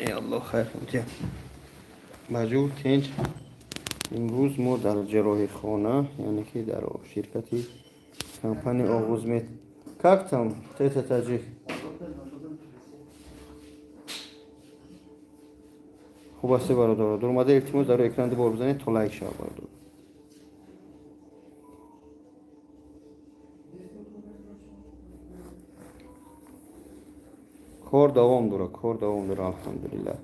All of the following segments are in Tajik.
Э Аллоҳ, хайр кунтия. Баҷур, тинҷ. Имрӯз мо дар ҷарроҳихона, яъне ки дар ширкати компания Оғузмед. Как там, тета таҷик? Хуб аст, бародаро. Дуромада, илтимос, дар экран ду бор бизанед, то лайк шавад, бародаро. Кор давом дорад, кор давом дорад, алҳамдулиллаҳ.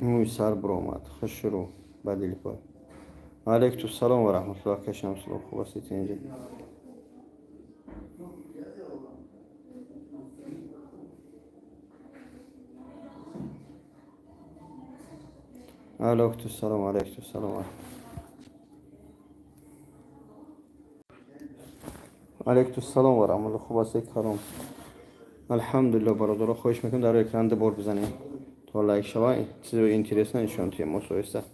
Мӯи сар буромад, хушрӯ, ба дили пой. Алайкум салом ва раҳматуллоҳ, ака Шамсулло, хуб ҳастед, инҷа? Алайкум салом, алайкум салом. Алайкум салом ва раҳматуллоҳ, хуб ҳастед, калом? Алҳамдулиллоҳ, бародаро, хоҳиш мекунам, дар экран ду бор бизанем, то лайк шава, чизи интересно нишон диҳем мо соҳиста.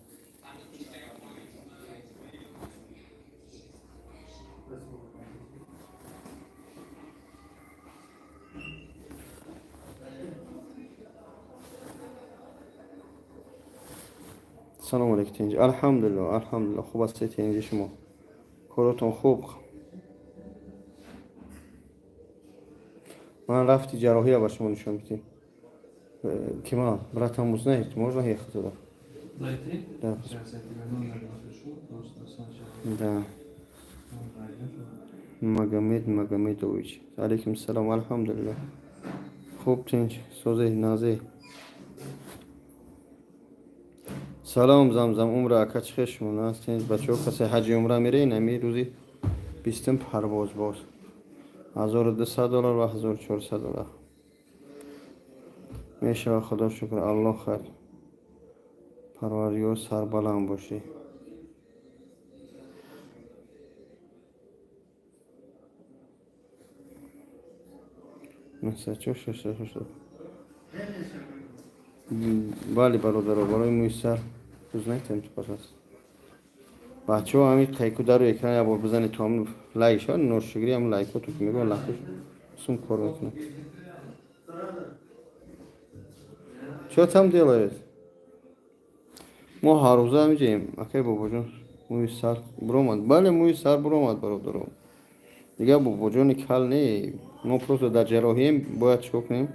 Салом алейкум, тинҷ? Алҳамдулиллоҳ, алҳамдулиллоҳ, хуб ҳастед, тинҷи шумо? Коротон хуб? Ман рафти ҷарроҳия ба шумо нишон бидем. Кемал, братан, узнает, можно ехать туда? Зайти? Да. Сейчас я тебе номер напишу, просто сначала. Да. Он пройдет. Магомед Магомедович. Алейкум салом, алҳамдулиллоҳ. Хуб, тинҷ, созе, назе. Салом, Замзам, умра, ака, чӣ хел шумо? Наст, тинҷ, бачаҳо, касе ҳаҷи умра мере, ин рӯзи 20-ум парвоз боз. 1200 доллар ва 1400 доллар. Мешава, худо шукр, Аллоҳ хайр. Парвардигор, сарбаланд бошӣ. Насачо шашашашо. Бале, бародаро, барои мӯи сар узнайте, пожалуйста. Бачаҳо, ҳамин қайку дару экран як бор бизанед, то ҳамин лайк шавад, ношукрӣ, ҳамин лайкото ки мегӯянд, лайкош сум кор мекунад. Что там делает? Мо ҳаррӯза ҳамиҷаем, акай бобоҷон, мӯи сар буромад. Бале, мӯи сар буромад, бародаро. Дигар бобоҷони кал не, мо просто дар ҷарроҳием, бояд чикор кунем?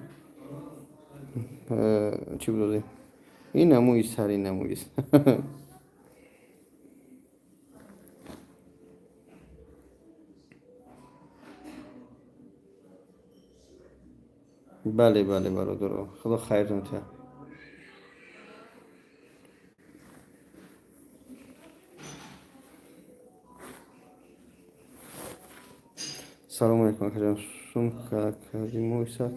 Чӣ будозем? Ина мӯи сар, ина мӯи сар. Бале, бале, бародаро, худо хайртон диҳад. Салому алейкум, акаҷон. Сум кардӣ мӯи сар?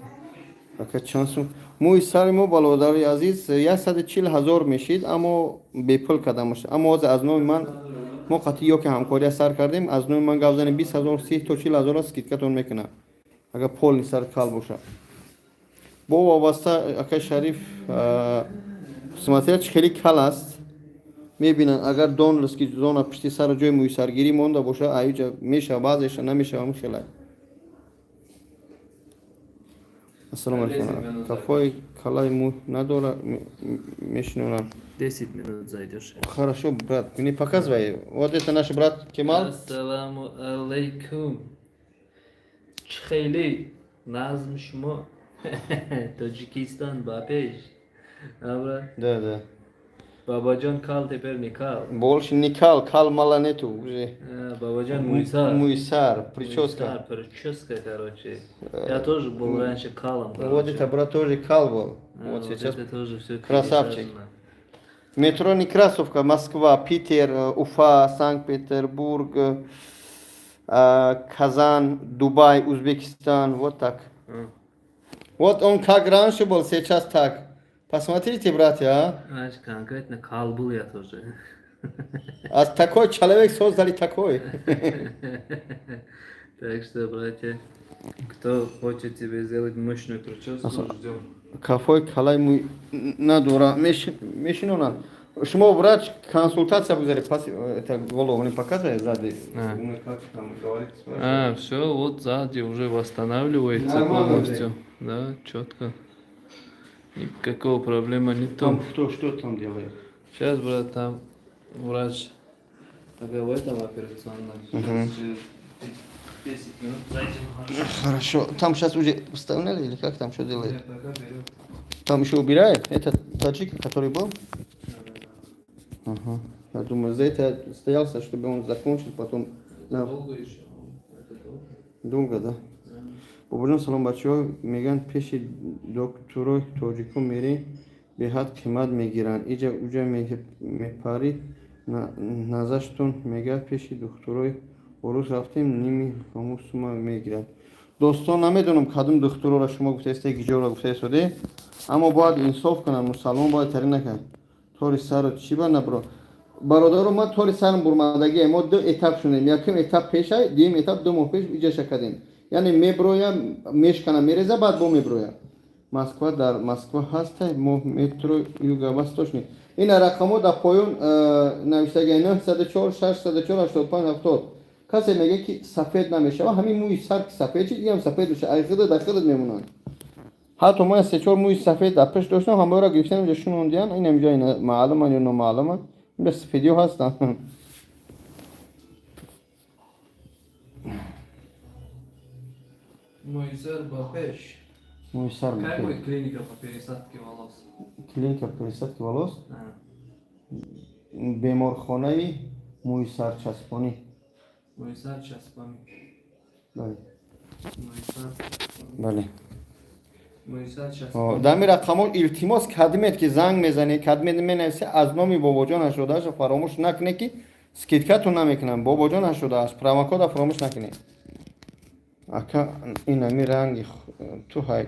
Ака, чанд сум? Мӯи сари мо, бародари азиз, 140 000 мешид, аммо бепул карда мошад. Аммо ҳозир аз номи ман мо қатъи ё ки ҳамкория сар кардем, аз номи ман гап занем, 20 000, 30 то 40 ҳазор скидкатон мекунад. Агар полный сар кал бошад. Бо вобаста, акай Шариф, смотря чӣ хеле кал аст, мебинанд, агар донорский зона пишти сара ҷои мӯйсаргирӣ монда боша, аиҷа мешава, баъзеша намешава, мехелад. Ассалому алейкум. Кафои калаи мӯй надора, мешинонам. 10 минут зайдешь. Хорошо, брат, не показывай. Вот это наш брат Кемал. Ассаламу алейкум. Чӣ хеле назм шумо? Тоҷикистон ба пеш. Абра? Да. Бабаҷон кал теперь не кал. Больше не кал, кал мало нету уже. А, Бабаҷон мӯйсар. Мӯйсар, прическа. Мӯйсар, прическа, короче. Я тоже был раньше калом, Вот короче. это брат тоже кал был. А, Вот сейчас это тоже все красавчик. Метро Некрасовка, Москва, Питер, Уфа, Санкт-Петербург, Казан, Дубай, Узбекистан. Вот так. Вот он как раньше был, сейчас так. Посмотрите, братья, а? Знаешь, конкретно кал был я тоже. А такой человек создали такой. Так что, братья, кто хочет тебе сделать мощную прическу, ждем. Кафои калай мӯй надора, мешинонанд. Шумо врач, консультация гузари, пас это голову не показывай сзади. А. Ну, как там говорит, А, все, вот сзади уже восстанавливается Нормально полностью. Да, четко. Никакого проблема нету. Там кто что там делает? Сейчас, брат, там врач пока в этом операционном. Мгм. Сейчас через 10 минут зайдем. Хорошо. Там сейчас уже вставляли или как там что делает? Нет, пока берет. Там еще убирает? Это таджик, который был? Да. Ага. Я думаю, за это я стоялся, чтобы он закончил, потом. Да. Долго еще. Это долго. Долго, да? Да. Бобоҷон, салом, бачаҳо мегӯянд, пеши доктурои тоҷико мерӣ, беҳад қимат мегиранд, иҷа уҷа мепарӣ, назаштон мегӯяд, пеши духтурои урус рафтем, ними ҳамун сума мегиранд. Достон, намедонам, кадом духтуроро шумо гуфтаесте, гиҷоро гуфтаесоде, аммо бояд инсоф кунанд, мусалмон бояд тарӣ накард. Тори сару чӣ ба набро, бародаро, ман тори сарам бурмадагие. Мо ду этап шунем: якум этап пешай, дуюм этап 2 моҳ пеш иҷаша кардем, яъне меброя, мешкана, мереза, баъд бо меброя. Москва, дар Москва ҳастай мо метро Юго-Восточный. Ина рақамҳо дар поён навиштагия: 904 604 85 70. Касе мега, ки сафед намешава, ҳамин мӯи сар ки сафед шид, иам сафед меша, ай худат дар худат мемонанд. Ҳатто ман се-чор мӯи сафед дар пешт доштам, ҳамаро гирифтам, инҷа шунондиян, инам ҷо ина маълуман ё номаълуман, инҷа сафедиҳо ҳастанд. Мӯи сар ба пеш. Мӯи сар ба Какая пеш. будет клиника по пересадке волос? Клиника пересадки волос? А. Беморхонаи мӯи сарчаспонӣ. Мӯи сар часпонӣ. Бале. Мӯи сар часпонӣ. Бале. Мӯи сар часпонӣ. Дар ҳамин рақамҳо, илтимос, кадмет ки занг мезанед, кадмет менависе, аз номи Бобоҷон 88 фаромӯш накунед, ки скидкатон намекунам. Бобоҷон 88 промокода фаромӯш накунед. Ака, инами ранги ту ҳай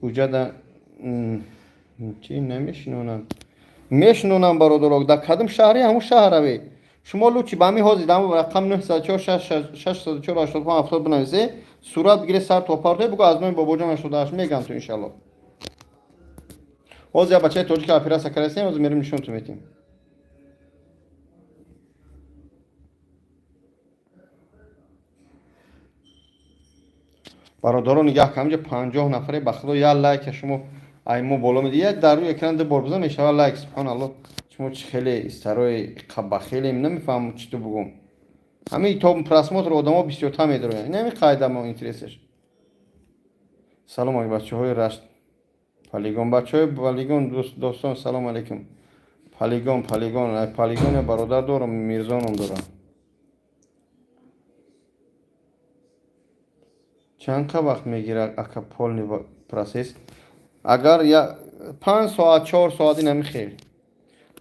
уҷада чӣ намешинонам, мешинонам. Бародарок, дар кадом шаҳре, ҳамун шаҳр равед шумо. Лучше ба ҳамин ҳозир дар рақам 904 604 85 70 бинависе, сурат бигире, сар то партое, бугӯ аз номи Бобоҷон 88, мегам ту, иншалло. Ҳозир як бачаи тоҷика оператсия кардастем, ҳозир мерем, нишонтон метем. Бародаро, нигаҳ кун, ҳамҷа 50 нафаре, ба худо, як лайка шумо ай мо боло меди, як дар рӯи экран ду бор бизан, мешава лайк. Субҳоналло, шумо чӣ хеле истарои бахелем, намефаҳмам чӣ ту бугум. Ҳамин то просмотр одамо бисёртар медароянд, ин ҳамин қайда мо интересеш. Салом алейкум, бачаҳои Рашт, Полигон, бачаҳои Полигон, достон, салом алейкум. Полигон, Полигон, Полигон я бародар дорам, Мирзо ном дорам. Чанд қа вақт мегирад, ака, полный процесс? Агар я 5 соат, 4 соат, ин ҳамин хел.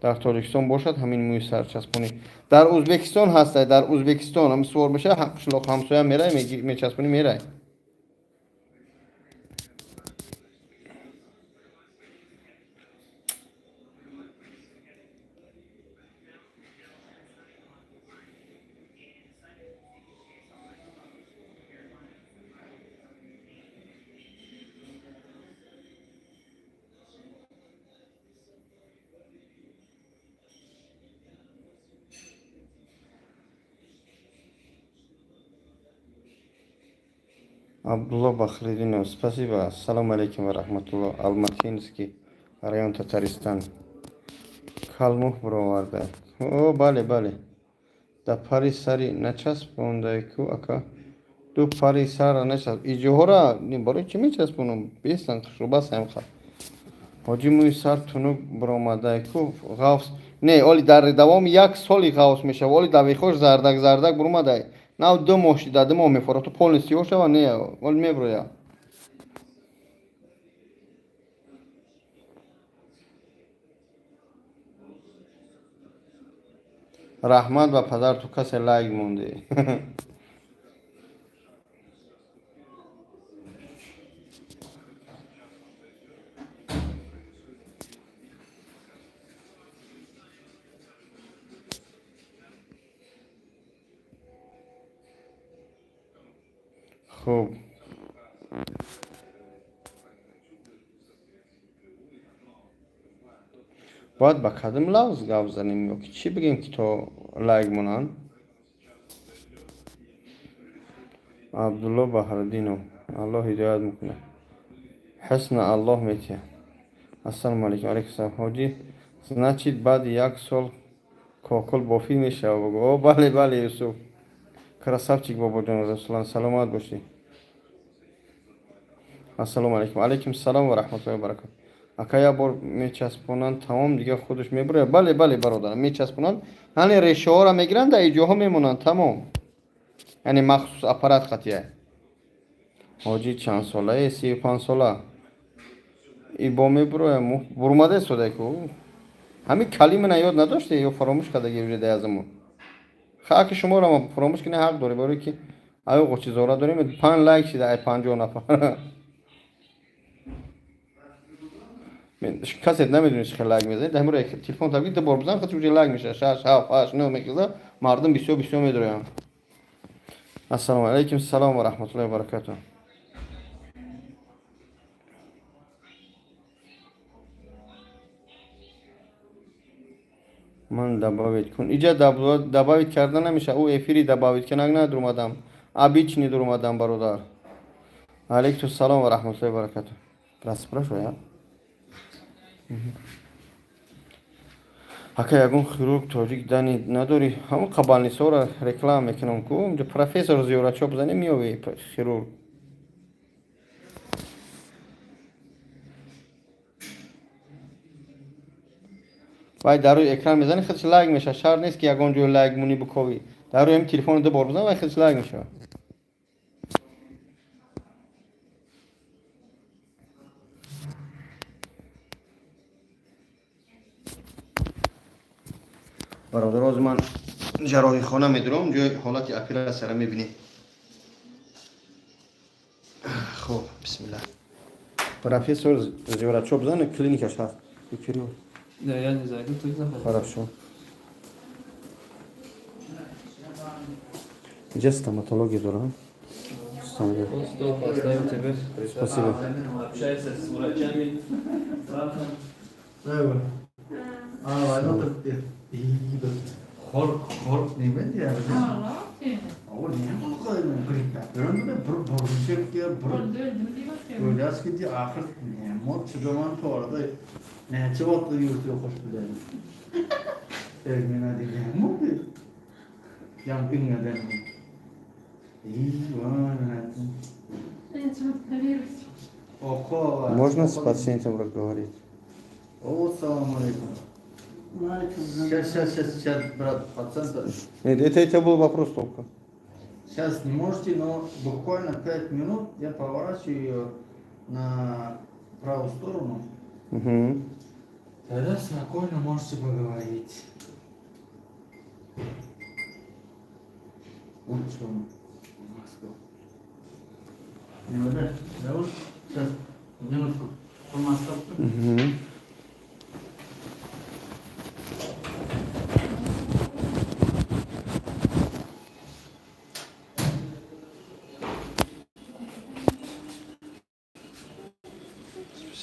Дар Тоҷикистон бошад ҳамин мӯи сарчаспонӣ? Дар Ӯзбекистон ҳастай, дар Ӯзбекистон ҳами сувор меша, қишлоқ ҳамсоя мерай, мечаспонӣ, мерай. Абдулло Бахридинов, спасибо. Ассалому алейкум ва раҳматулло. Алматинский район, Татаристан. Калмух буроварда. О, бале, бале. Да пари сари начаспондай ку, ака. Ду пари сара начасп. Иҷоҳора барои чӣ мечаспонам? Бестан хушруба саем ха. Ҳоҷи, мӯи сар тунук буромадай ку, ғафс. Не, оли дар давоми як соли ғафс мешава. Оли давихош зардак зардак буромадай. Нав 2 моҳ шида, 2 моҳ мефора, ту полностью сиёҳ шава, не, оли меброя. Раҳмат ба падар, ту касе лайк монде. Хуб, бояд ба кадом лафз гап занем ё ки чӣ бигем, ки то лайк монанд? Абдулло Баҳриддинов, Аллоҳ ҳидоят мекунад, ҳусна Аллоҳ метиҳад. Ассалому алейкум. Алейкум салом, ҳоҷӣ. Значит, баъди як сол кокул бофӣ мешава. О, бале, бале, Юсуф. Красавчик, бобоҷон Расулан, саломат бошӣ. Ассалому алейкум. Алейкум салом ва раҳматуллоҳи ва баракатуҳ. Ака, як бор мечаспонанд, тамом, дигар худаш мебурояд? Бале, бале, бародар, мечаспонанд, ҳани решаҳоро мегиранд, дар иҷоҳо мемонанд, тамом. Яъне махсус аппарат қатия. Ҳоҷӣ чанд солае? 35 сола. И бо мебуроя, бурумада истода ку. Ҳамин калимана ёд надоште ё фаромӯш кардаги уже даязамон? Хаки шуморо ма фаромӯш кунӣ ҳақ дорӣ, барое ки аю ғочизора дорем. Панҷ лайк шида, ай 50 нафар. Касе намедонӣ чӣ хел лайк мезанед, ҳамро телефон табги ду бор бизан, хати уже лайк мешавад. Шаш, ҳафт, ҳашт, нӯ мехеза, мардум бисёр бисёр медороянд. Ассалому алайкум, салом ва раҳматуллоҳи ва баракатуҳ. Ман добавить кун. Иҷа добавить карда намеша. Ӯ эфири добавить кунак надурмадам, обычный дурмадам, бародар. Алейкум салом ва раҳматуллоҳи ва баракатуҳ. Спрашивай. Ака, ягон хирург тоҷик дани надорӣ? Ҳамон қабалнисоро реклама мекунам ку. Инҷа профессор зиёратчо бизанем, меёвӣ хирург. Вай дар рӯи экран мезани, худш лайк мешавад. Шарт нест, ки ягон ҷой лайк мунӣ, биковӣ. Дар рӯи ҳамин телефоно ду бор бизан, вай худш лайк мешавад. Бародар, ҳозир ман ҷарроҳихона медурам, ҷои ҳолати оператсияро мебинем. Хуб, бисмилла. Профессор зиёратчо бизан, клиникаш ҳаст. Да, я не зайду, ты заходи. Хорошо. Инҷа стоматология дорам. Вот стол поставил тебе. Спасибо. Общайся с врачами. Братом. А, Хор хор nima deyardi? O nima qiladi? Bir burchakka bir o'ylash axir nima chidaman to'g'rida necha vaqtda yurtga qo'shib biladi. Ermena degan bu. Yam ingadan. Voy, Охо. Можно с пациентом разговаривать? О, салам алейкум. Сейчас, сейчас, сейчас, сейчас, брат, пациент. Нет, это был вопрос только. Сейчас не можете, но буквально 5 минут я поворачиваю ее на правую сторону. Тогда спокойно можете поговорить. Вот что Москва. Не вода? Да вот, сейчас, минутку. По Москве. Угу.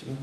Спасибо.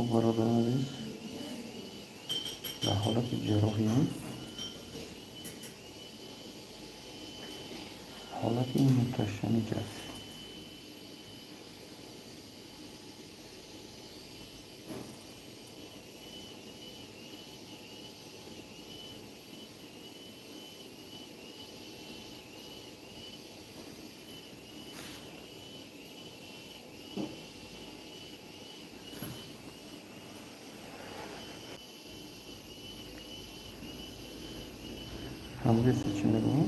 Хуб, бародарон азиз, дар ҳолати ҷарроҳиам, ҳолати муташанниҷ аст. Фаҳмидеста, чӣ мегӯям?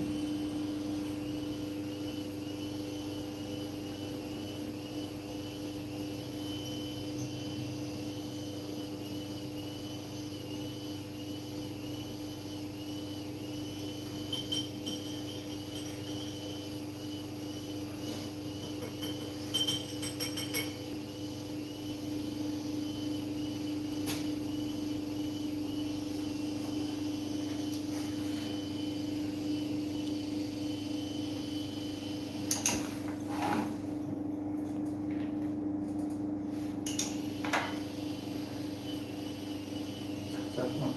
Saçma.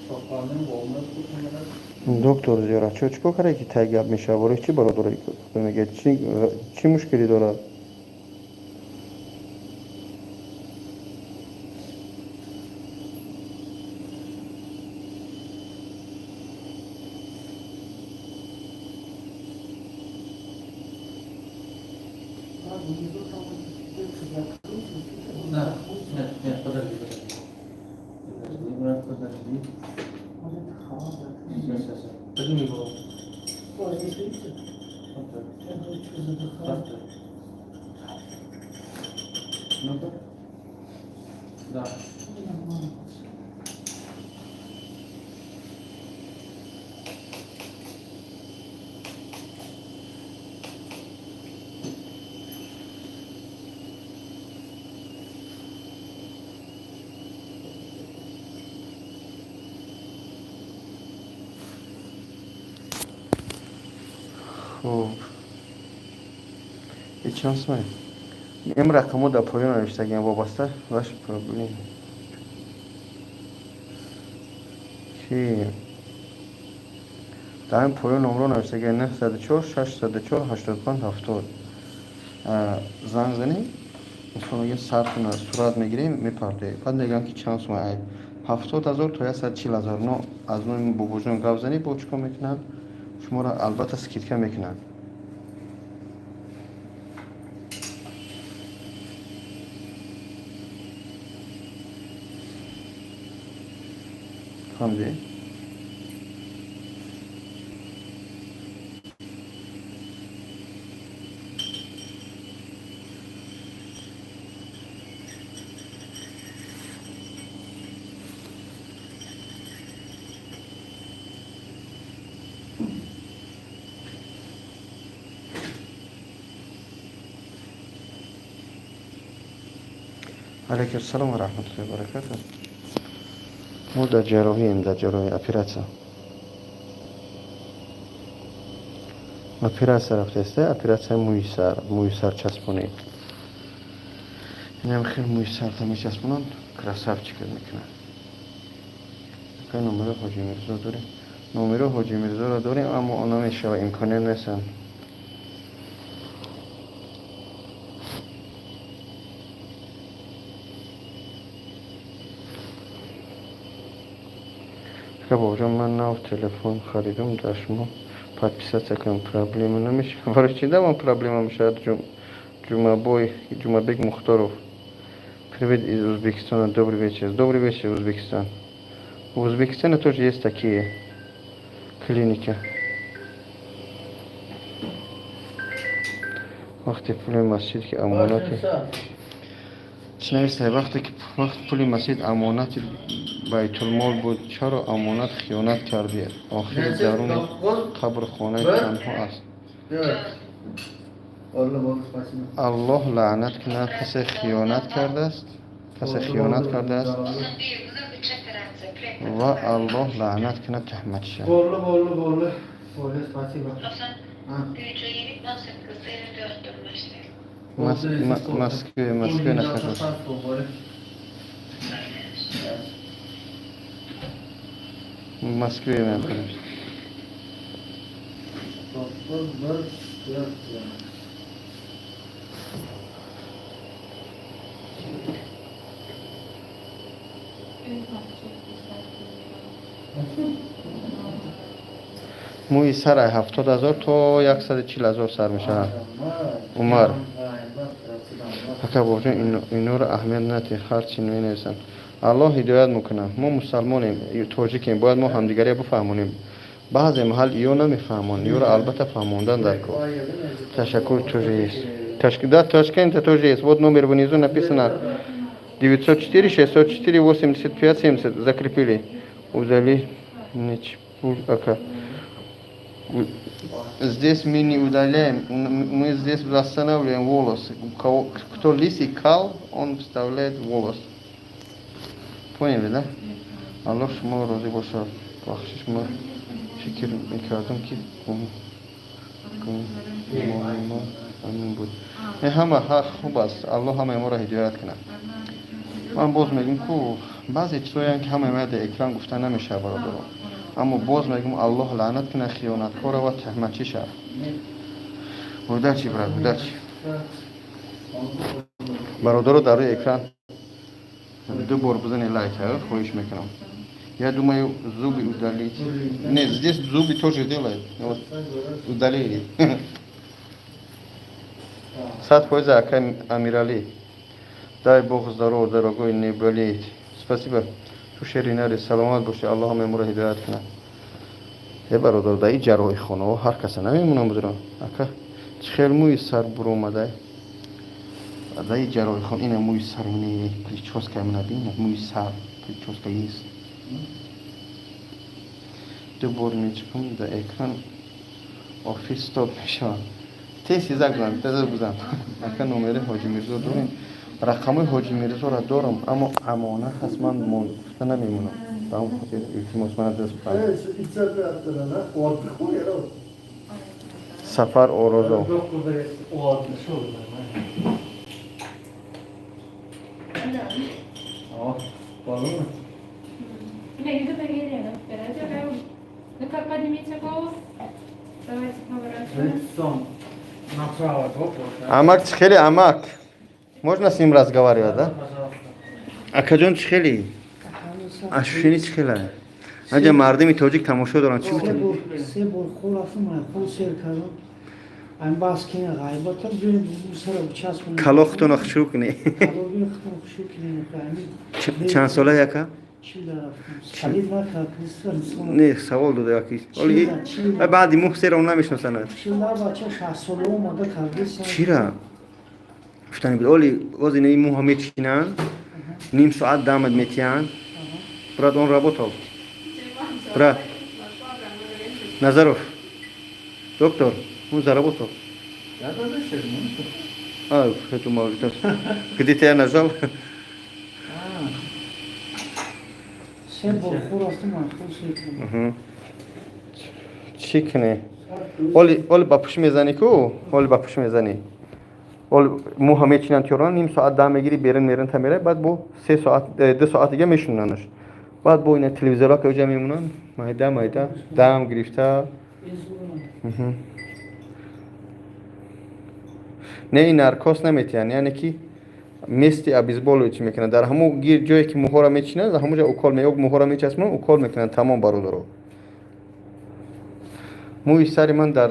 Soqolning bo'lmas. Доктор Зиёратчо, чӣ кор карде, ки тай гап мешавад? Бораи чӣ бародаро мегӯяд? Чӣ мушкилӣ дорад? Да. Нет, нет, подожди, подожди. Подожди, брат, подожди. Сейчас, сейчас, сейчас. Подними голову. Вот так. Вот так. Ну-ка. Да. Хуб, и чанд сумай ин рақамҳо дар поён навиштагиам, вобаста ваш проблем ки дар ин поён номро навиштагиам: 904 604 85 70. Занг занем, мисол мегӯем, сартона сурат мегирем, мепартоем, баъд мегӯям, ки чанд сума: 70 000 то 140 000. Но аз номи бобоҷон гап занӣ, бо чӣ кор мекунанд? Шуморо албатта скидка мекунанд. Фаҳмидӣ? Алайкум ассалом ва раҳматуллоҳи ва баракатуҳ. Мо дар ҷарроҳием, дар ҷарроҳи, оператсия рафтааста, оператсияи мӯи сар, мӯи сар часпонӣ. Инам хел мӯи сарта мечаспонанд, красавчик мекунанд. Ака, номеро Ҳоҷи Мирзо дорем? Номеро Ҳоҷи Мирзоро дорем, аммо намешава, имконият нестанд. Ака, бобоҷон, ман нав телефон харидам, дар шумо подписаться кунам, проблема намешавад? Барои чӣ да ман проблема мешавад? Ҷумабой, Ҷумабек Мухторов, привет из Узбекистана. Добрый вечер. Добрый вечер, Узбекистан. В Узбекистане тоже есть такие клиники. Вақте пули масҷид, ки амонати, чӣ навистай? Вақте ки вақт пули масҷид амонати байтулмол буд, чаро амонат хиёнат кардӣ? Охири даруни қабрхонаи танҳо аст. Oldu, oldu, спасибо. Аллоҳ лаънат кунад, касе хиёнат кардааст, касе хиёнат кардааст, ва Аллоҳ лаънат кунад туҳматша. Oldu, oldu, oldu. Oldu, спасибо. Hasan Ha. gücü 18 54 başlıyor. Москве, Москве нахожусь. В Москве я нахожусь. Мӯи сарай 70 000 то 140 000 сар мешавад. Умар. Ака бобоҷон, иноро аҳамият надиҳ, ҳар чӣ менависанд. Аллоҳ ҳидоят мекунад. Мо мусалмонем, тоҷикем, бояд мо ҳамдигария бифаҳмонем. Баъзе маҳал ё намефаҳмонанд, ёро албатта фаҳмондан дар кор. Ташаккур тоже есть. Да, Ташкента тоже есть. Вот номер внизу написано: 904 604 85 70. Закрепили. Удали ака. Здесь мы не удаляем, мы здесь восстанавливаем волосы. У кого, кто лысый кал, он вставляет волос. Поняли, да? Аллоҳ шумо розӣ бошад. Бахшиш, ма фикр мекардам, ки гумони ҳамин буд. Не, ҳама хуб аст. Аллоҳ ҳамаи моро ҳидоят кунад. Ман боз мегӯм, ку баъзе чизҳоян, ки ҳамаи ма дар экран гуфта намешавад, бародарон. Аммо боз мегӯм, Аллоҳ лаънат кунад хиёнаткора ва туҳматчӣ шавад. Удачи, брат, удачи. Бародаро, дар рӯи экран ду бор бизани лайк, хоҳиш мекунам. Я думаю, зубы удалить. Нет, здесь зубы тоже делают. Вот, удалили. 100%, ака Амирали. Дай Бог здоров, дорогой, не болеть. Спасибо. Ту шеринари, саломат боши, Аллоҳ ҳамаи моро ҳидоят кунад. Э бародар, дар ин ҷарроҳи хонаҳо ҳар каса намемонам бузурам. Ака, чӣ хел мӯи сар буромадай? Дар ин ҷарроҳи хона ина мӯи сар, ина прическа мана бин, мӯи сар, прическа есть. Ду бор мечукам дар экран, офис стоп мешавад. Тез тезак бизан, тезак бизан. Ака, номери Ҳоҷи Мирзо дорем? Рақамҳои Ҳоҷи Мирзоро дорам, аммо амонат ҳаст, ман гуфта намемонам. Ба ҳамон хотир, илтимос, мана даст. Сафар Орозов. О, подумай. Не, это Елена. Ну-ка, поднимите голову. Давайте поворачиваем. Лицом направо голову. Амак, чӣ хели, амак? Можно с ним разговаривать, да? Пожалуйста. Акаҷон, чӣ хели? Ощущение чӣ хела? Аҷа мардими тоҷик тамошо доранд, чӣ гуфтем? Се бор хол рафтам, хол сер кардам. Айн бас кина ғайбатам бин сара часпон. Калохтона хушрӯ кунӣ. Калоби хутон хушрӯ кунӣ. Чанд сола, яка? 40 рафтам. Салид накард, Не, савол дода яки. Оли баъди мӯҳ сера он намешносанад. 40 бача 60 сола омада кардеса. Чира? Гуфтани буд. Оли боз ина ин мӯҳа мечинанд, ним соат дамад метиҳанд. Брат, он работал. Брат. Назаров. Доктор, он заработал. Я тоже ну. А, я думал, это... Где-то я нажал. Се бор хол рафтам, хол сер кардам. Чӣ кунӣ? Оли, оли ба пӯш мезанӣ ку? Оли ба пӯш мезанӣ. Оли мӯҳа мечинанд тёрон, ним соат дам мегирӣ, берин мерин та мерай, баъд бо 3 соат, 2 соат дига мешунанаш. Баъд бо ина телевизорҳо ки оҷа мемонанд, майда майда дам гирифта. Не, ин наркоз наметиҳанд, яъне ки мести обезболивающий мекунанд. Дар ҳамон гир ҷое ки мӯҳоро мечинанд, дар ҳамон ҷо укол ё мӯҳоро мечаспонанд, укол мекунанд, тамом, бародаро. Мӯи сари ман дар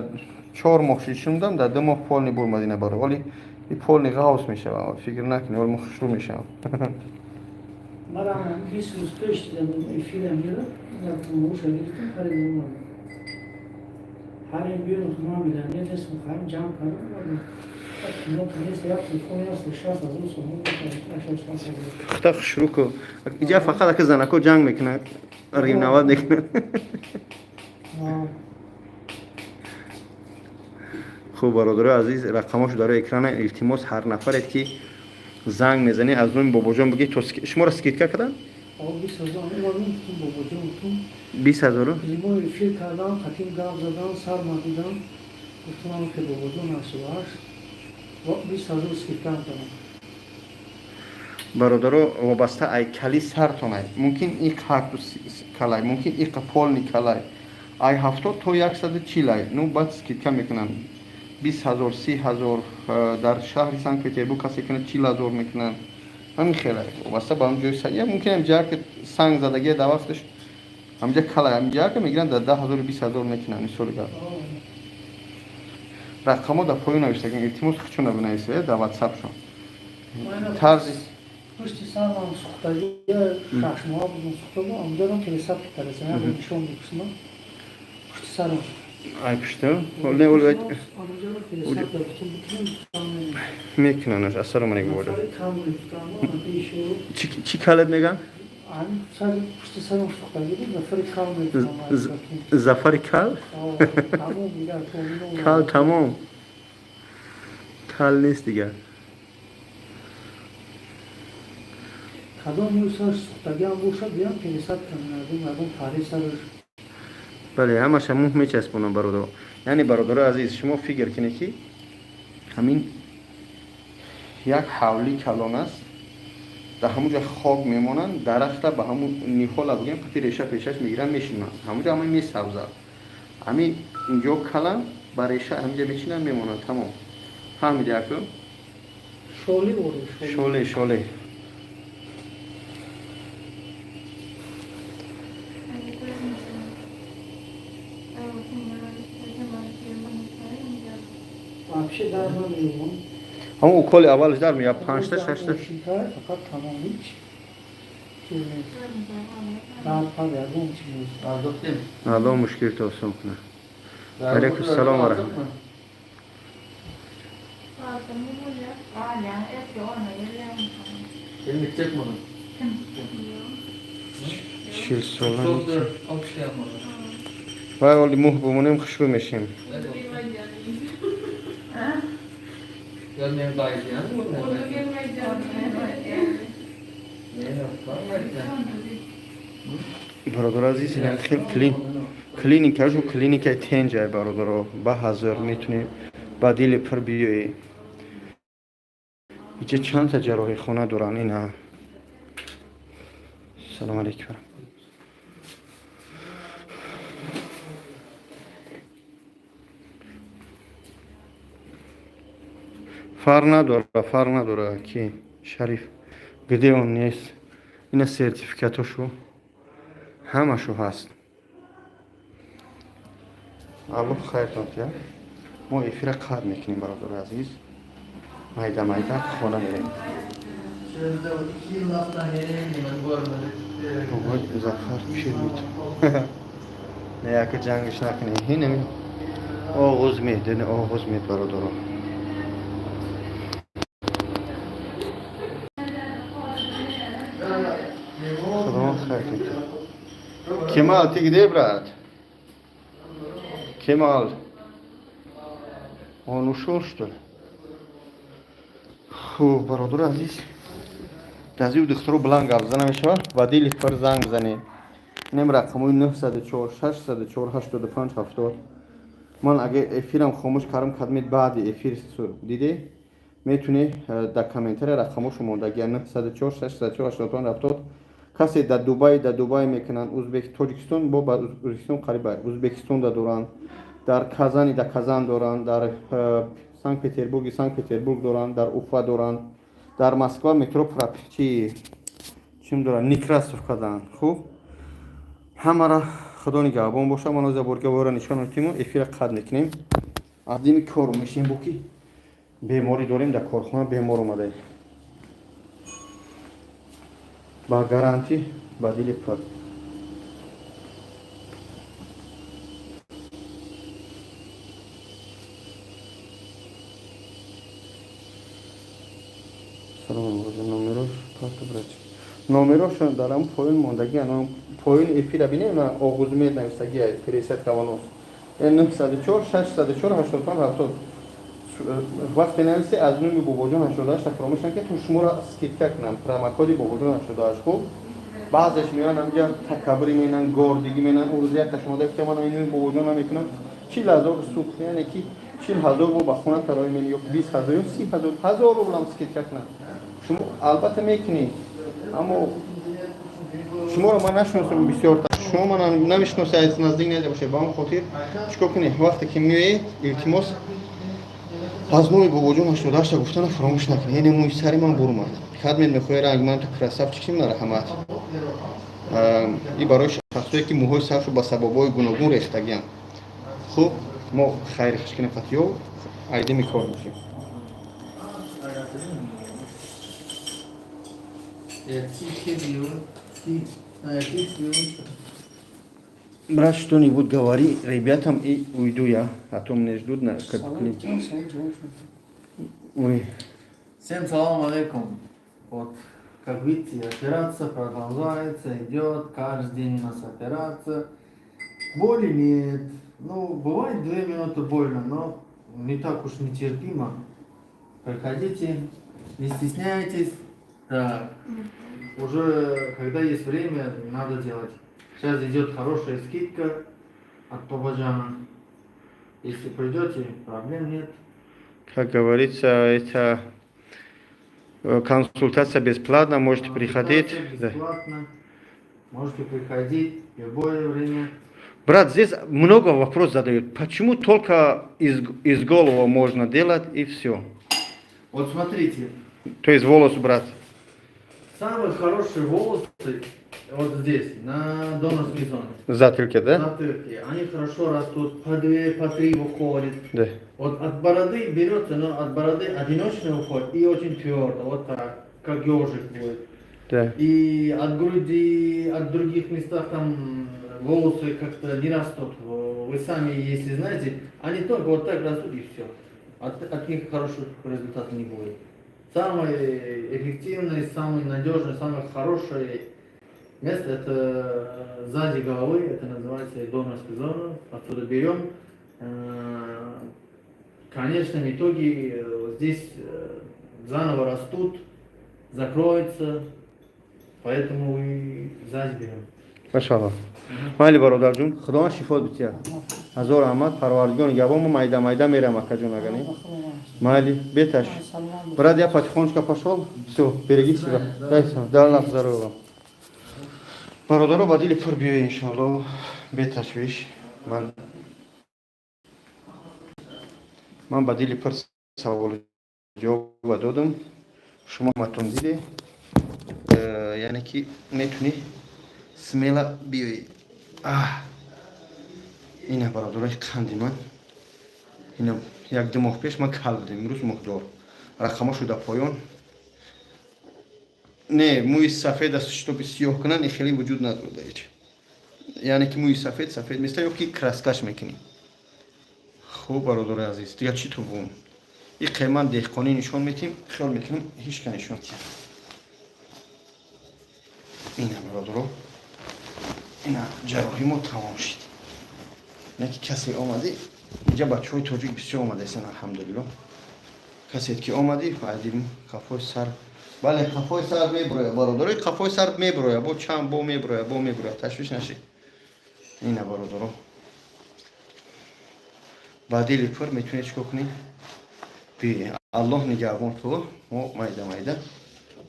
4 моҳ шишундам, дар 2 моҳ полный бурмад ина баро. Оли и полный ғавс мешавад, фикр накунӣ, оли мо хушрӯ мешавам. Марам 20 рӯз пеш дидам эфирам мера, як мӯша гирифтам, харидам омадам. Ҳарин биён ман миллионер нестам, харим ҷамъ кардам. Кино нест, як телефон аст, 60 000 сомон, 60 000. Худо хушрӯ ку. Иҷа фақат ака занако ҷанг мекунад, ревновать мекунад. Хуб, бародарои азиз, рақамошо дар экрана. Илтимос, ҳар нафарет ки занг мезанед, аз номи бобоҷон бигӯед, то шуморо скидка карданд? 20 000 омадам, гуфтам бобоҷон, гуфтам. 20 000-у? Прямой эфир кардам, хатим гап задан, сар мадидам. Гуфтам ки бобоҷон 88. 20 000 скидка мекунам. Бародаро, вобаста ай кали сартонай, мумкин и кактус калай, мумкин и полный калай, ай 70 то 140 ай. Ну, баъд скидка мекунанд, 20 000, 30 000. Дар шаҳри Санкт Петербург касе кунад, 40 000 мекунанд. Ҳамин хелай, вобаста ба ҳам ҷои я мумкин ҳам ҷаҳа ки санг задагия, дар вақташ ҳамҷа калай, ҳамҷаҳа ки мегиранд, дар 10 0-у 20 000 мекунанд. Мисоли гап, рақамҳо дар поён навиштаган, илтимос, хучуна бинависед дар ватсапшон тарзи. Пушти сармам сӯхтагия, 6 моҳ будам, сӯхта буд, амҷарам пересадка кардасам, як нишон мекушам пушти сарам. Ай пушта не, оли. Амҷарам пересадка бутун бутун. Мекунанаш. Ассалому алайкум, бобоҷон. Кам гирифтам. Чӣ калет меган? Пушти сарам сӯхтагӣ буд, зафари кал мегуфтам. Зафари кал. Тамом дигар. Кал тамом, кал нест дигар. Кадом мӯи сараш сӯхтагиам бошад, биям пересадка мекардем, ягон пари сараш. Бале, ҳамаша мӯҳ мечаспонам, бародаро. Яъне, бародарои азиз, шумо фикр кунед, ки ҳамин як ҳавлӣ калон аст, дар ҳамун ҷо хок мемонанд, дарахта ба ҳамун ниҳола бигӯем, қати реша пешаш мегиранд, мешинанд ҳамун ҷо, ҳамин месабзад, ҳамин инҷо калан ба реша ҳаминҷа мечинанд, мемонанд, тамом. Фаҳмиди, аку? Шоли оре. Шоле, шоле. Вообще дар намеёбам. Ҳамон уколи аввалаш дар меяд, панҷта, шашта. Фақат тамом, ҳеч чиз нест, дард пар ягон чиз нест. Aldık. Аллоҳ мушкилто осон кунад. Алейкум салом ва раҳмат. Benim bitecek mi onun? 40 сола. Çok da şey yapmadı. Вай, оли мӯҳ бимонем, хушрӯ мешем. Görmeyen daha iyi yani. Ne var Бародаро азиз, ин хел клиникашу клиникаи тенҷай, бародаро, ба ҳазор метунем, ба дили пур биёӣ. Иҷа чандта ҷарроҳихона доранд ина. Салом алейкум. Фарқ надора, фарқ надора, ки Шариф где он нест. Ина сертификатошу ҳамашу ҳаст. Аллоҳ хайртон кия. Мо эфира қатъ мекунем, бародари азиз, майда майда хона мерем. Şöyle 2 yıl hastaneye ben görmedim. Бобои Зафар пир мит не, яке ҷангиш накунӣ. Ҳинами оғоз медони, оғоз мед, бародаро. Худованд хайр кунад. Кемал, ты где, брат? Кемал, он ушел, что ли? Хуб, бародари азиз, дазиу духтаро баланд гап зана мешавад, ва дили пир занг бизанед. Инам рақамҳои 904 604 85 70. Ман агар эфирам хомӯш кардам, кадмед баъди эфир диде, метунӣ дар комментария рақамҳошо мондагия: 904 604 85 70. Касе дар Дубай, дар Дубай мекунанд, Узбек, Тоҷикистон, бо ба Узбекистон қариба, Узбекистонда доранд, дар Казани, дар Казан доранд, дар Санкт Петербурги, Санкт Петербург доранд, дар Уфа доранд, дар Москва метро чи чим доранд, Некрасовкадан. Хуб, ҳамара Худо нигаҳбон боша. Ман оза борга нишон метиму эфира қатъ мекунем, аз дими кор мешем, бо ки беморӣ дорем дар корхона, бемор омадаем. Ба гарантӣ, ба дили пур. Салом, номерош парта, брат, номерошон дар ҳам поён мондагӣ, ана поёни эфира бинем, на оғузмед навистагӣ, пересадка волос, 904 604 85 70. Вақте нависе аз номи Бобоҷон 88, фаромӯш накунед, то шуморо скидка кунам, промокоди Бобоҷон 88. Хуб, баъзеш меоянд ҳамҷа, такаббурӣ менан, гордигӣ менан. Ӯ рӯзи якта шумо гуфта, ман номи Бобоҷон намекунам, 40 000 сӯхт, яъне ки 40 000 бо ба хона тарои мени ё 20 000 ё 30 000, 1000 рублам скидка кунад, шумо албатта мекунед, аммо шуморо ман нашиносам бисёр, шумо мана намешиносед, наздик надида бошед. Ба он хотир чикор кунед? Вақте ки меоед, илтимос, аз номи Бобоҷон 88 гуфтана фаромӯш накунед. Яъне мӯи сари ман бурмад, кадмед мехоҳе ранг ман ту красавчик шим, нарахамат. И барои шахсое ки мӯҳои саршо ба сабабҳои гуногун рехтагианд. Хуб, мо хайри хушкина фатиё айдими кор мешем. Я тихий бьют, а, тихий бьют. Брат, что-нибудь говори ребятам, и уйду я, а то меня ждут на Салом, клинике. салом, ҷавоб шуд. Ой. Всем салам алейкум. Вот, как видите, операция продолжается, идет, каждый день у нас операция. Боли нет. Ну, бывает 2 минуты больно, но не так уж нетерпимо. Приходите, не стесняйтесь. Так, уже когда есть время, надо делать. Сейчас идет хорошая скидка от Бабаджана. Если придете, проблем нет. Как говорится, это консультация бесплатна, можете приходить. Консультация Да. бесплатно. Можете приходить в любое время. Брат, здесь много вопросов задают. Почему только из головы можно делать и все? Вот смотрите, То есть волос брать. Самые хорошие волосы вот здесь, на донорской зоне. Затылке, да? Затылки. Они хорошо растут, по две, по три выходит. Да. Вот от бороды берется, но от бороды одиночный уходит и очень твердо, вот так, как ежик будет. И от груди, от других местах там волосы как-то не растут. Вы сами, если знаете, они только вот так растут, и все. От них хороших результатов не будет. Самый эффективный, самый надежный, самый хороший место — это сзади головы, это называется донорская зона. Оттуда берем. В конечном итоге здесь заново растут, закроются, поэтому и сзади берем. Машалло. Майли, бародарҷун, Худованд шифо бития. Ҳазор раҳмат, Парвардигор нигаҳбон. Мо майда майда мерам, акаҷон, агани. Майли, беташ. Брат, я потихонечку пошел. Все, берегите себя. Дай сам. Дай Аллах здоровья вам. Бародаро, ба дили пур биёй, иншалло. Беташвиш. Ман ба дили пур саволу ҷавоба додам. Шумо матон диде. Яъне ки метунӣ смело биёӣ. Аҳ. Ина, бародарои қанди ман. Ина, як ду моҳ пеш ман кал будам, имрӯз муҳдор. Рақамҳо шуда поён. Не, мӯи сафед аст, чтобы сиёҳ кунанд, хеле вуҷуд надорад ҳеҷ. Яъне ки мӯи сафед сафед места ё ки краскаш мекунӣ. Хуб, бародарои азиз, дигар чӣ ту бум? И қайман деҳқонӣ нишон метим, хиёл мекунам ҳеҷ ка нишон тиям. Ина, бародаро, ина ҷарроҳӣ мо тамом шид. Не ки касе омадӣ, инҷа бачаҳои тоҷик бисёр омадаистанд, алҳамдулилло. Касе ки омадӣ, баъди қафои сар, бале, қафои сар мебуроя, бародаро, қафои сар мебуроя, бо чанд бо мебуроя, бо мебуроя, ташвиш нашед. Ина, бародаро, ба дили пур метавонед чикор кунед? Биёед. Аллоҳ нигаҳбон ту, мо майда майда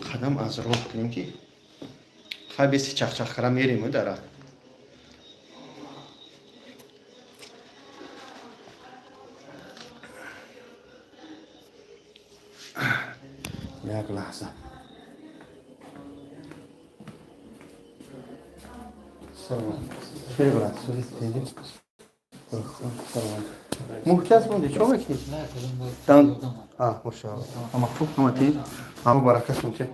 қадам аз роҳ кунем, ки хай беси чахчахкара мерем дара. Як лаҳза. Салом. Шери, брат, салом. Муҳтас монди, чо мекунӣ? Дан. А, машаалло. Ама хуб, ама ти. Ама баракатун те.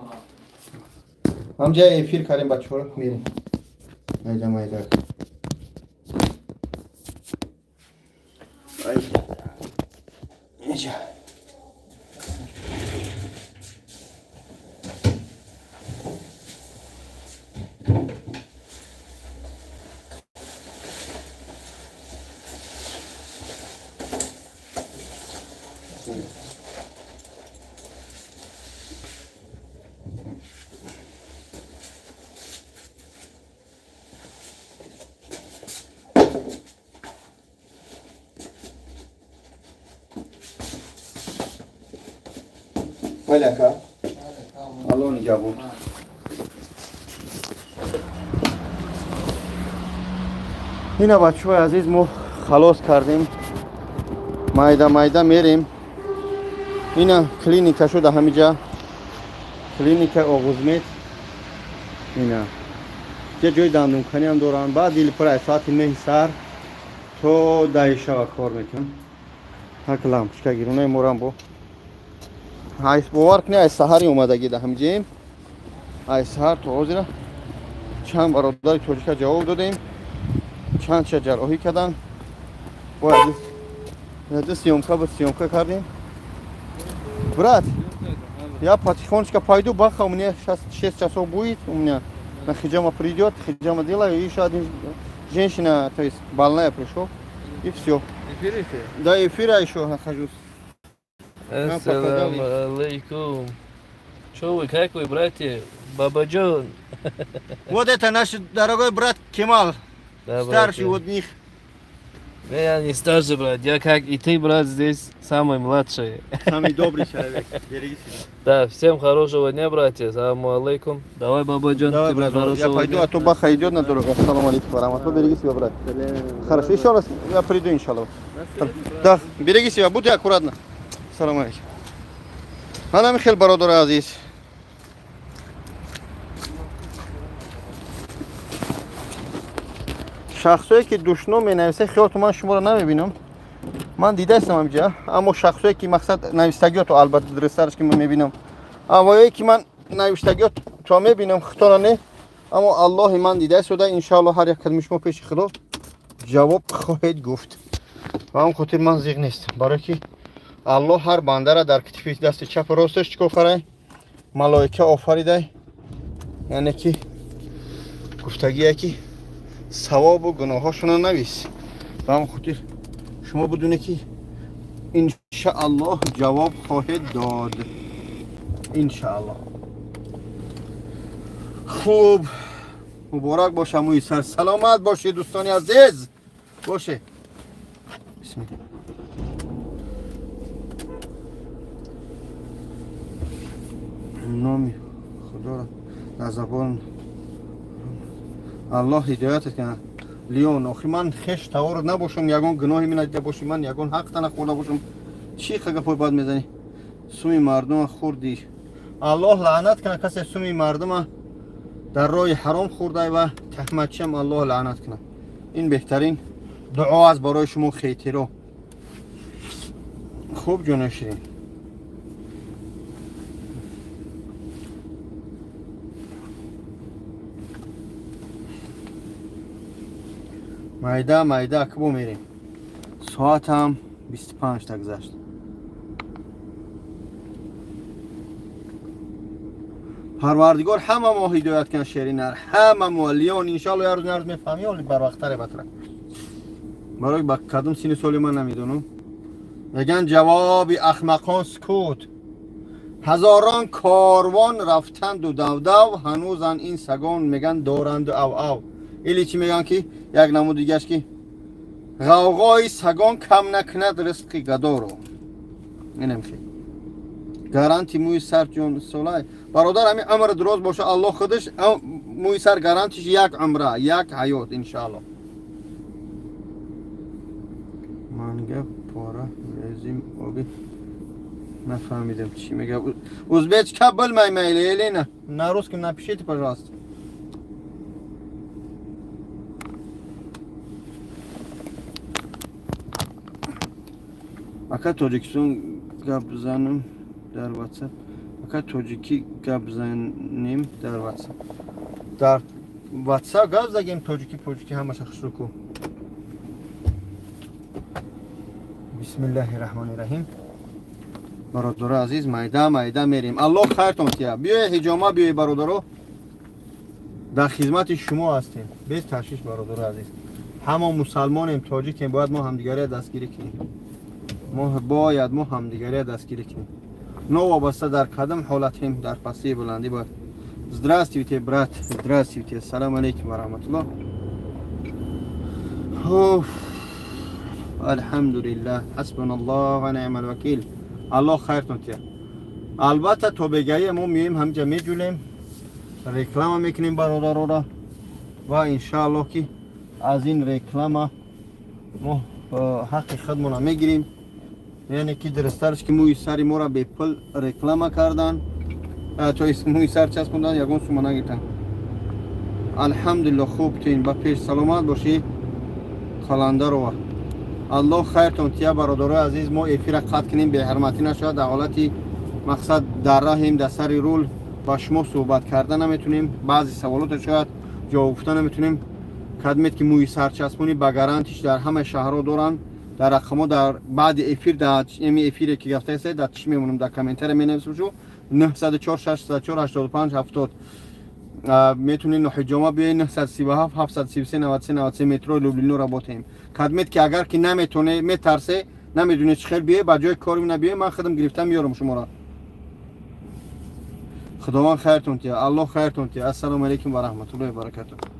Ҳамҷа эфир кардем, бачаҳоро мерем. Майда майда. Ай. Иҷа. Майли, ака, Алло нигаҳбон. Ина, бачаҳои азиз, мо халос кардем, майда майда мерем. Ина клиника шуда, ҳамиҷа клиника Оғузмед. Ина ҷа ҷои дандонканиам доранд. Баъд дилпура соати 9 сар то 10 шава кор мекунам. Ҳак лампочка гирунаи морам бо бовар кунӣ, ай саҳари омадагӣ да ҳамиҷаем, ай саҳар то ҳозира чанд бародари тоҷика ҷавоб додем, чанд ча ҷарроҳӣ карданд. Бояд съёмка буд, съёмка кардем. Брат, я потихонечку пойду, баха у меня сейчас 6 часов будет, у меня на хиджама придет, хиджама делаю, и еще один женщина, то есть больная пришел, и все. Эфире? Да, эфира еще нахожусь. Ассаламу алейкум. Что вы, как вы, братья? Бабаджон. Вот это наш дорогой брат Кемал, Да, старший братья. вот них. Не, я не старший брат, я, как и ты, брат, здесь самый младший. Самый добрый человек. Береги себя. Да, всем хорошего дня, братья. Саламу алейкум. Давай, Бабаджон, Давай, тебе брат, я хорошего пойду, дня. а то Баха идет на дорогу. Ассаламу алейкум ва рахматуллах. Береги себя, брат. Хорошо, еще раз я приду, иншаллах. Да, береги себя, будьте аккуратно. Салам алейкум. Ана Михаил, бародари азиз. Шахсое ки душно менависе, хиёлту ман шуморо намебинам. Ман дидаистам ҳамҷа, аммо шахсое ки мақсад навистагиёту албатта дурусттараш ки ман мебинам. Аммое ки ман навиштагиёт то мебинам, хитона не. Аммо Аллоҳи ман дидаистода, иншааллоҳ ҳар як кадми шумо пеши Худо ҷавоб хоҳед гуфт. Ба ҳам хотир ман зиқ нестам, барое ки Аллоҳ ҳар бандара дар китфи дасти чапу росташ чӣ кор карай? Малоика офаридай. Яъне ки гуфтагие ки савобу гуноҳҳошонро навис. Ба ҳам хотир шумо бидунед ки иншааллоҳ ҷавоб хоҳед дод. Иншааллоҳ. Хуб, муборак боша мӯи сар. Саломат бошед, дӯстони азиз. Боше. Бисмилла. Номи Худоро дар забон Аллоҳ ҳидоятат кунад. Леон, охи ман хеш тавор набошам, ягон гуноҳи ман надида бошӣ, ман ягон ҳақта нахӯрда бошам. Чӣ гапҳои бад мезанӣ? Суми мардума хӯрдӣ. Аллоҳ лаънат кунад касе суми мардума дар роҳи ҳаром хӯрдай ва таҳматчиам Аллоҳ лаънат кунад. Ин беҳтарин дуо аст барои шумо хейтиро. Хуб, ҷони ширин. Майда майда акбо мерем. Соатам 25 та гузашт. Парвардигор ҳама мо ҳидоят кунад, шеринар, ҳама мо. Леон, иншалло як рӯз на рӯз мефаҳмӣ, оли барвақттаре батра. Барои ба кадом синни соли ман намедонам. Мегӯянд ҷавоби ахмақон сукут. Ҳазорон корвон рафтанду давдав, ҳанӯзан ин сагон мегӯянд доранду ав-ав. Или чӣ мегӯянд ки як намуд дигаш ки ғавғои сагон кам накунад ризқи гадоро. Инам хел. Гаранти мӯи сар ҷон солай. Бародар, ҳамин умр дуроз боша, Аллоҳ худаш мӯи сар гарантиш як умра, як ҳаёт иншааллоҳ. Манга пора резим оби нафаҳмидам чӣ мега. Узбечка bilmayman, Елена. На русском напишите, пожалуйста. Ака, Тоҷикистон гап занам дар WhatsApp. Ака, тоҷикӣ гап занем дар WhatsApp. Дар WhatsApp гап загем тоҷикӣ, поҷикӣ ҳамаша хушрӯ ку. Бисмиллаҳи раҳмони раҳим. Бародаро азиз, майда майда мерем. Аллоҳ хайртон тия. Биёе ҳиҷома, биёе бародаро. Дар хизмати шумо ҳастем. Без ташвиш, бародаро азиз. Ҳамо мусалмонем, тоҷикем, бояд мо ҳамдигария дастгирӣ кунем. Мо бояд мо ҳамдигария дастгирӣ кунем. Новобаста дар кадом ҳолатем, дар пастии баландӣ бояд. Здравствуйте, брат. Здравствуйте. Ассалому алейкум ва раҳматуллоҳ. Уф. Алҳамдулиллаҳ. Ҳасбуналлоҳ ва ниъмал вакил. Аллоҳ хайртон тия. Албатта, то бегаи мо меоем, ҳамҷа меҷулем, реклама мекунем бародарора ва иншааллоҳ, ки аз ин реклама мо ҳаққи худмона мегирем. Яъне ки дурусттарш, ки мӯи сари моро бепул реклама кардан, то мӯи сар часпондан, ягон сума нагиртан. Алҳамдулилло, хуб тин, ба пеш, саломат бошӣ, Қаландарова. Аллоҳ хайртон тия. Бародарои азиз, мо эфира қатъ кунем, беҳурматӣ нашавад. Дар ҳолати мақсад дар раҳем, дар сари рул ба шумо суҳбат карда наметунем, баъзе саволото шояд ҷавоб гуфта наметунем. Кадмет ки мӯи сарчаспонӣ ба гарантиш дар ҳамаи шаҳрҳо доранд. Дар рақамҳо дар баъди эфир, дар еми эфире ки гафтаеста, дар чӣ мемонам, дар комментария менависам. Шу 904 604 85 70 метунед ноҳиҷома биёед, 937 733 93 93, метро Люблино работаем. Кадмет ки агар ки наметоне, метарсе, намедонед чӣ хел биёед, ба ҷои кори на биёед, ман худам гирифта меёрам шуморо. Худованд хайртон тия, Аллоҳ хайртон тия. Ассалому алайкум ва раҳматуллоҳи ва баракатуҳ.